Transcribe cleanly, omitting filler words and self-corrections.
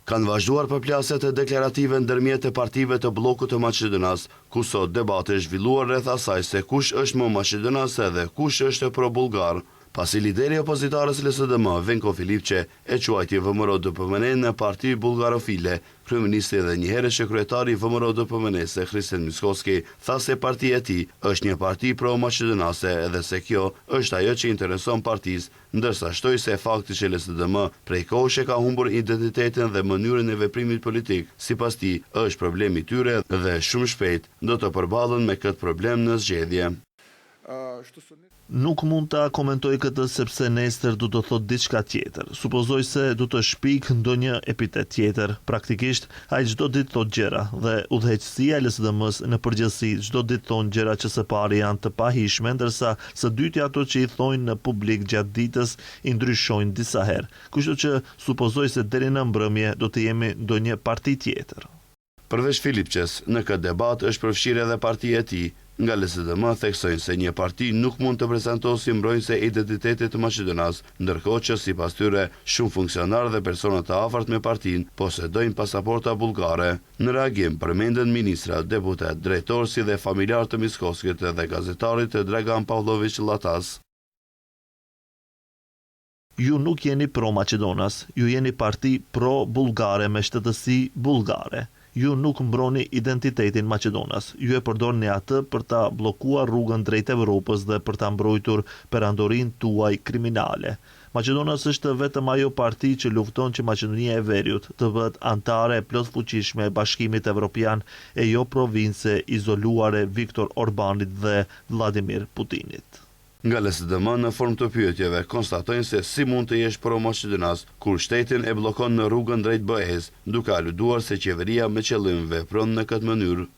Kanë vazhduar përplasjet deklarative ndërmjet partive të bllokut të maqedonas, ku sot debati është zhvilluar rreth asaj se kush është më maqedonas dhe kush është pro-bullgar. Pasi lideri i opozitarës LSDM, Venko Filipçe, e quajti VMRO-DPMNE-në parti bullgarofile, kryeministri dhe njëherësh kryetari i VMRO-DPMNE-së, Hristijan Mickoski, tha se partia e tij është një parti pro-maqedonase dhe se kjo është ajo që intereson partisë, ndërsa shtoi se fakti që LSDM prej kohësh e ka humbur identitetin dhe mënyrën e veprimit politik, sipas tij, është problemi i tyre dhe shumë shpejt do të përballen me këtë problem në zgjedhje. Nuk mund ta komentoj këtë sepse nesër do të thotë diçka tjetër. Supozoj se do të shpik ndonjë epitet tjetër. Praktikisht, ai çdo ditë thotë gjëra dhe udhëheqësia e LSDM-së në përgjithësi çdo ditë thonë gjëra që së pari janë të pahijshme, ndërsa së dyti ato që i thonë në publik gjatë ditës i ndryshojnë disa herë. Kështu që supozoj se deri në mbrëmje do të jemi ndonjë parti tjetër. Përveç Filipçes, në këtë debat është përfshirë edhe partia e tij. Nga LSDM theksojnë se një parti nuk mund të prezantohet si mbrojtëse e identitetit të maqedonas, ndërkohë që sipas tyre shumë funksionarë dhe persona të afërt me partinë posedojnë pasaporta bullgare. Në reagim përmenden ministra, deputetë, drejtorë si dhe familjarë të Mickoskit dhe gazetarit Dragan Pavloviq Llatas. Ju nuk jeni pro-maqedonas, ju jeni parti pro-bullgare me shtetësi bullgare. Ju nuk mbroni identitetin maqedonas, ju e përdorni atë për ta bllokuar rrugën drejt Evropës dhe për ta mbrojtur perandorinë tuaj kriminale. Maqedonas është vetëm ajo parti që lufton që Maqedonia e Veriut të bëhet anëtare e plotfuqishme e Bashkimit Evropian e jo provincë e izoluar e Viktor Orbanit dhe Vladimir Putinit. Nga LSDM në formë të pyetjeve konstatojnë se si mund të jesh pro-maqedonas kur shtetin e bllokon në rrugën drejt BE-s, duke aluduar se qeveria me qëllim vepron në këtë mënyrë.